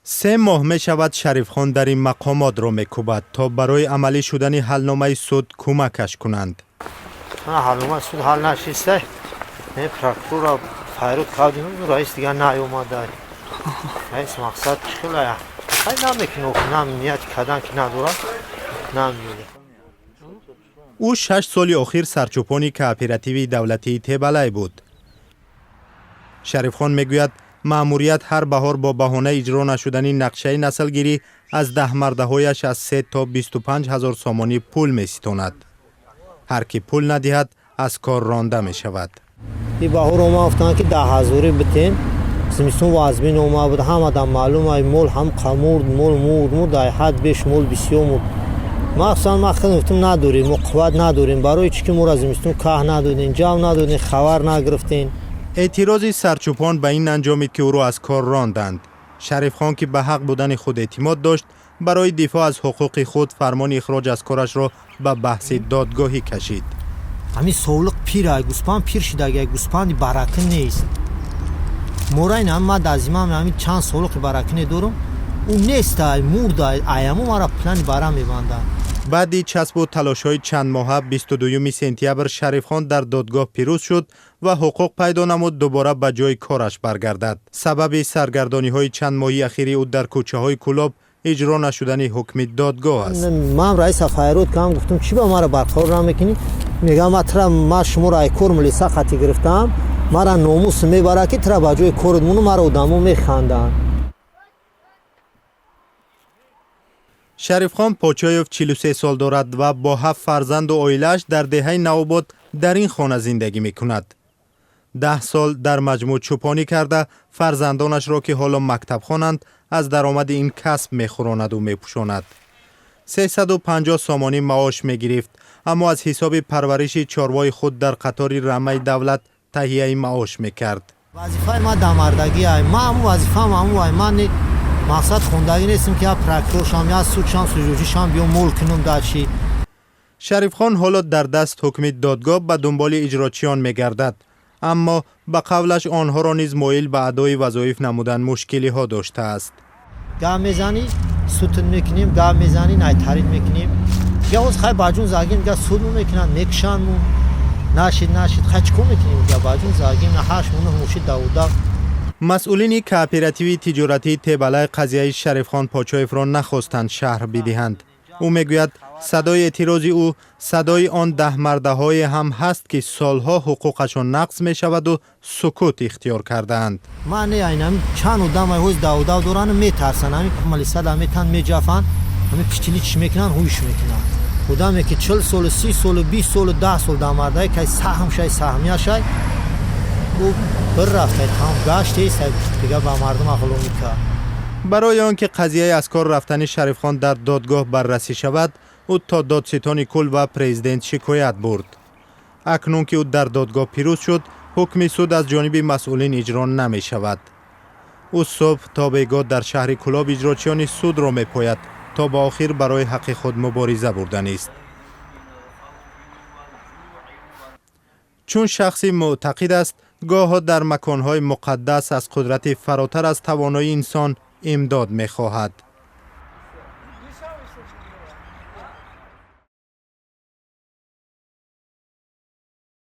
3 моҳ мешавад Шарифхон дар ин мақомотро мекӯбад, то барои амалӣ шудани ҳалномаи суд кӯмакаш кунанд. Ҳалномаи суд ҳал нашиста, прокурора файруд кардем, раис дигар наёмада. Раис мақсад чӣ хела хай намекунад, нам нияти кардан ки надорад, намеёяд. Ӯ 6 соли охир сарчӯпони кооперативи давлатии Тебалай буд. Шарифхон мегӯяд, маъмурият ҳар баҳор бо баҳонаи иҷро нашудани нақшаи наслгирӣ аз даҳмардаҳояш аз 3 то 25 ҳазор сомонӣ пул меситонад. Ҳар ки пул надиҳад, аз кор ронда мешавад. И баҳор ома, гуфтанд, ки 10 ҳазорӣ битен. Зимистон вазмин ома буд, ҳамадам маълум ай, мол ҳам қамурд, мол мурд, мурд, ай ҳад беш мол бисёр мурд. Махсусан ман хеле гуфтам, надорем, мо қувват надорем, барои чӣ ки моро зимистон каҳ надодем, ҷав надодем, хабар нагирифтем. Эътирози сарчӯпон ба ин анҷомид, ки ӯро аз кор ронданд. Шарифхон, ки ба ҳақ будани худ эътимод дошт, барои дифоъ аз ҳуқуқи худ фармони ихроҷ аз корашро ба баҳси додгоҳӣ кашид. Ҳамин совлиқ пир ай, гӯспанд пир шидаги, гӯспанди баракӣ нест. Морайн ҳам ман дар зимам ҳамин чанд совлиқи баракине дорам, ӯ нестай, мурдай, аяму мара плани бара мебандад. Баъди часпу талошҳои чандмоҳа, 22 сентябр Шарифхон дар додгоҳ пирӯз шуд ва ҳуқуқ пайдо намуд дубора ба ҷои кораш баргардад. Сабаби саргардониҳои чанд моҳи ахири ӯ дар кӯчаҳои Кӯлоб иҷро нашудани ҳукми додгоҳ аст. Ман раиса файруд кардам, гуфтам, чӣ ба мара барқарор намекунӣ? Мегам, ма тра, ма шуморо ай кор милиса хати гирифтаам, мара номус мебарад, ки тра ба ҷои корат муну, мара одамо механданд. Шарифхон Почоев 43 сол дорад ва бо ҳафт фарзанду оилааш дар деҳаи Навобод дар ин хона зиндагӣ мекунад. 10 сол дар маҷмӯъ чӯпонӣ карда, фарзандонашро, ки ҳоло мактабхонанд, аз даромади ин касб мехӯронаду мепӯшонад. 350 сомонӣ маош мегирифт, аммо аз ҳисоби парвариши чорвои худ дар қатори рамаи давлат таҳияи маош мекард. Вазифаи ман дамардагӣ ай, ман ҳамун вазифаам ҳамун ай. Ман мақсад хондагӣ нестем, ки я прокурор шам, я суд шам, суҷоҷӣ шам, биём мол кунам дар чӣ. Шарифхон ҳоло дар даст ҳукми додгоҳ ба дунболи иҷрочиён мегардад, аммо ба қавлаш онҳоро низ моил ба адои вазоиф намудан мушкилиҳо доштааст. Гап мезанӣ, сутун мекунем, гап мезанӣ, найтарид мекунем. Дига ҳоз хай баҷун загим, дига судму мекунанд, мекушандму. Нашид, нашид, хай чӣ кор мекунем? Дига баҷун загим, на ҳашт моҳ мушид давуда. Масъулини кооперативи тиҷоратии Тебалай қазияи Шарифхон Почоевро нахостанд шарҳ бидиҳанд. Ӯ мегӯяд, садои эътирози ӯ садои он даҳмардаҳое ҳам ҳаст, ки солҳо ҳуқуқашон нақз мешаваду сукут ихтиёр кардаанд. Ман не, айнами чанд одам ай ҳоз давдав доранд, метарсанд, ҳами малисада метан, меҷафанд, ҳами пиштини чӣ мекунанд, ҳуйш мекунанд. Одаме ки 40 солу, 30 солу, 20 солу, 10 сол дамардаи кай саҳм шай, саҳмия шай, ӯ бір рафтай, там гаштест, дига ба мардум ақломӣ кард. Барои он ки қазияи аз кор рафтани Шарифхон дар додгоҳ баррасӣ шавад, ӯ то додситони кул ва президент шикоят бурд. Акнун ки ӯ дар додгоҳ пирӯз шуд, ҳукми суд аз ҷониби масъулин иҷро намешавад. Ӯ субҳ то бегоҳ дар шаҳри Кӯлоб иҷрочиёни судро мепояд, то ба охир барои ҳаққи худ мубориза бурданист. Чун шахси мӯътақид аст, гоҳо дар маконҳои муқаддас аз қудрати фаротар аз тавоноии инсон имдод мехоҳад.